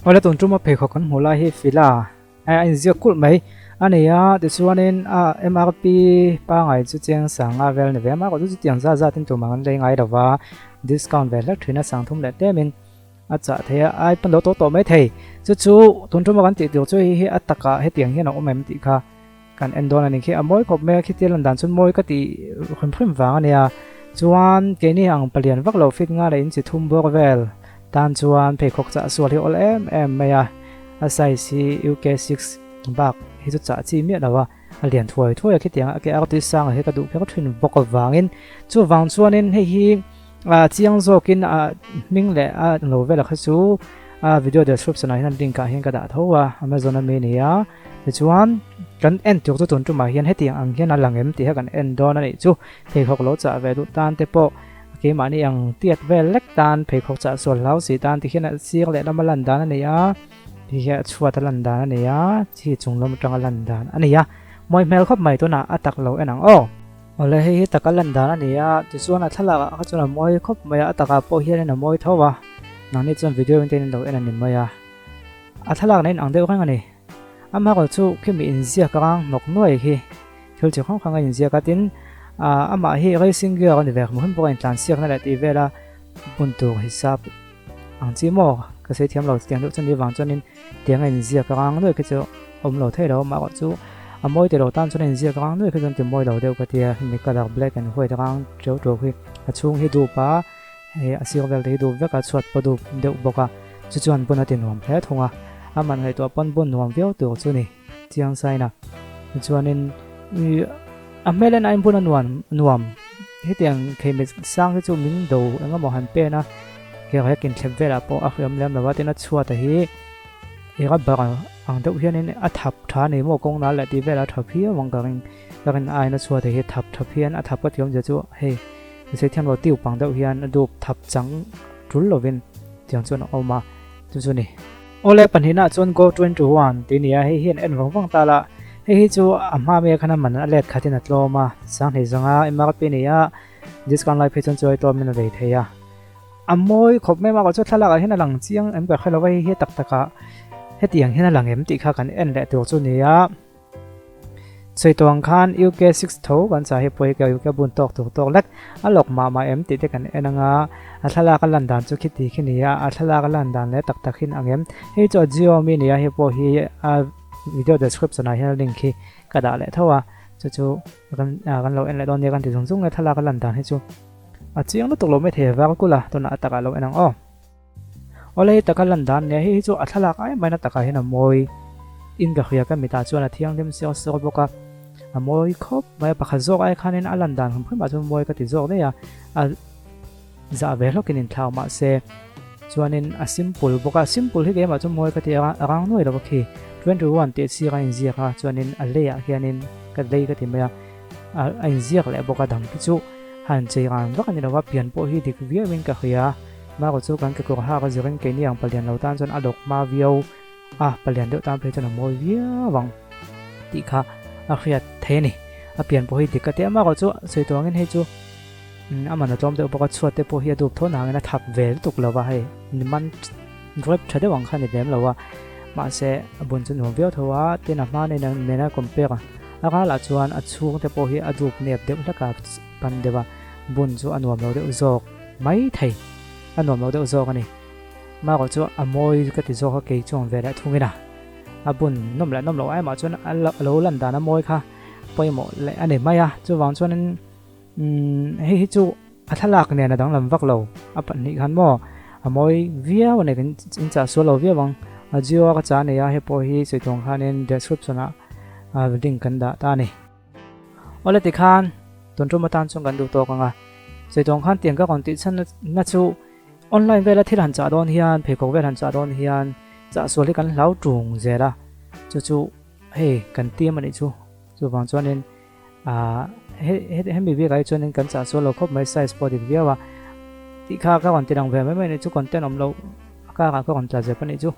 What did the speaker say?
Awle tun tuma pheikhawk kan hmuh lai hi Fila a inziak kulh mai a ni a, tichuanin a MRP pangai chu cheng sanga vel ni ve a, mahse chutiang zat zatin tumah an lei ngai lo va, discount ve hlek thin a sang thum leh tlemin a chah thei a, ai pawn lo tawh tawh mai thei. Chu chu tun tuma kan tih tur chu hei hi a takah hetiang hian a awm em tih kha kan en dawn a ni khi. A mawi khawp mai a, khitia lan dan chuan mawi ka tih hrim hrim vang a nia. Chuan keini ang palian vak lo fit nga leh inchi thum bawk vel tan chuan pheikhawk chah sual hi awl em em mai a, a size hi UK 6 bak hi chu chah chi miah lo a, a lian thuai thuai a khitiang a ke ar tui sang hi ka duh kher thin bawk avangin chuvang chuanin hei hi A chiang zawkin a hming leh a lo vel a kha chu a video description ah hian link ah hian ka dah tho a, Amazon ami a ni a. Tichuan kan en tur chu tun tumah hian hetiang ang hian a lang em tih kha kan en dawn a nih chu. Pheikhawk lo chah ve duh tan te pawh keimahni ang tiat vel lek tan pheikhawk chah sual hlau si tan ti hian a sir leh lama lan dan a ni a, ti hian a chhuat a lan dan a ni a, chi chung lam atanga lan dan a ni a. Mawi hmel khawp mai tunah a tak lo en ang aw. Awle hei hi taka lan dan a ni a, tichuan a thlalak ah kha chuan a mawi khawp mai a, a takah pawh hianin a mawi tho a, nangni chuan video in te in lo en a ni mai a, a thlalak nen ang deuh reng a ni. Amaherawh chu khimi inziak rang hnawk nuai hi thil chi hrang hrang a inziak a, tin amah hi racing gear a ni ve hmuh him bawk a, intlansiakna leh tih vela bun tur hisap ang chi maw ka sawi thiam lo tiang deuh chuan ni vang chuanin tiang a inziak rang nuai khi chu awm lo thei lo amaherawh chu a mawi tilo tan chuan a inziak rang nuai khi chuan ti mawi lo deuh ka tia hemi colour black and white rang teuh teuh hi a chhung hi dup a hei a sir vel te hi dup vek a chhuat pawh dup deuh bawk a chu chuan bun a ti nuam hle thung a a man ngaihtuah pawn bun nuam viau tur chu ni chiang sain a tichuanin ih a hmel en aiin bun a nuam nuam hetiang kheimit sang hi chu min do eng emaw han pen a ke rek inthlep velah pawh a hriam lem lo a tin a chhuat a hi i rubber ang deuh hianin a thap tha a ni maw kawng nal leh tih velah a tha phiau ang ka ring ka rin aiin a chhuat a hi thap tha phian a thap ka tih awmzia chu hei misei thiam lo tiu pang deuh hian a dup thap chang tul lovin tiang chuan a awm a chu chu ni. Awle pahnihna chuan go 21 tih a ni a hei hian en vang vang ta la hei hi chu a hma mai khan a man a let khatin a tlawm a sanghnih zanga MRP a ni a discount lai phei chuan chuai tlawmin a lei thei a a mawi khawp mai a chu thlalak ah hian a lang chiang em ka hre lo a hei hi tak tak ah hetiang hian a lang em tih kha kan en leh tur chu a ni a. Sawi tawh ang khan UK 6 tho kan chah hi pawi ka UK bun tawk tur tawk lek a lawk mah mah em tih te kan en anga a thlalak a lan dan chu khiti khi ni a a thlalak a lan dan leh tak tak hin ang em hei chu a Jio mi nia hei pawh hi a video description ah hian link hi ka dah leh tho a chu chu kan kan lo en leh dawn nia kan ti zung zung e thlalak a lan dan hi chu a chiang lutuk lo mai thei a var kulh a tunah a takah lo en ang aw. Awle hei taka lan dan nia hei hi chu a thlalak ai maina takah hian a mawi in ka hria ka mitah chuan a thianghlim sawk sawk bawk a a mawi khawp mai a pakhat zawk ai khanin a lan dan hrim hrim ah chuan mawi ka ti zawk daih a a zah ve hlawkin inthlak mahse chuanin a simple bawk a simple hi keimah chuan mawi ka ti a a rang nuai lo a khi 21 tih sir a inziak a chuanin a leiah hianin ka lei ka ti mai a a inziak leh bawk a dang te chu han chei ran vak a ni lo a pian pawh hi dik viauin ka hria. Maro chu kan kekawr hak a zirin keini ang palian lo tan chuan a lawk hma viau a, palian deuh tan phei chuan a mawi viau ang tih kha a hriat thei a ni. A pian pawh hi dik ka ti a, Maro chu sawi tawh angin hei chu a man a tlawm deuh bawk a, chhuat te pawh hi a dup tho nangin a thap ve lutuk lo va, hei man rep tha deuh ang kha a ni lem lo a, mahse a bun chu nuam viau tho a, tin a hma nena compare a ralah chuan a chhung te pawh hi a dup nep deuh hlek a pan deuh a, bun chu a nuam lo deuh zawk. Mai thei. A nuam lo deuh zawk a ni. Marawh chu a mawi ka ti zawk a kei chuang ve leh thungin a. A bun nawm leh nawm loh ai mah chuan a lo lan dan a mawi kha pawimawh leh a ni mai a. Chuvang chuanin umm hei hi chu a thlalak nen a danglam vak lo. A pahnih khan maw a mawi viau a ni kan in chah sual lo viau ang. A Jio a ka chah a nei a hei pawh hi sawi tawng khanin description ah link kan dah ta a ni. Awle tikhan tun tum atan chuan kan duh tawk ang a, Saitawng khan tiang ka rawn tih chhan na chu online vela thil han chah dawn hian pheikhawk vel han chah dawn hian chah sual hi kan hlau tung zel a, chu chu hei kan tiam a nih chu, chuvang chuanin ah hemi bikah hi chuanin kan chah sual lo khawp mai size pawh a dik viau a tih kha ka rawn ti lang ve mai mai a nih chu content awm loh a karah ka rawn tla zep a nih chu.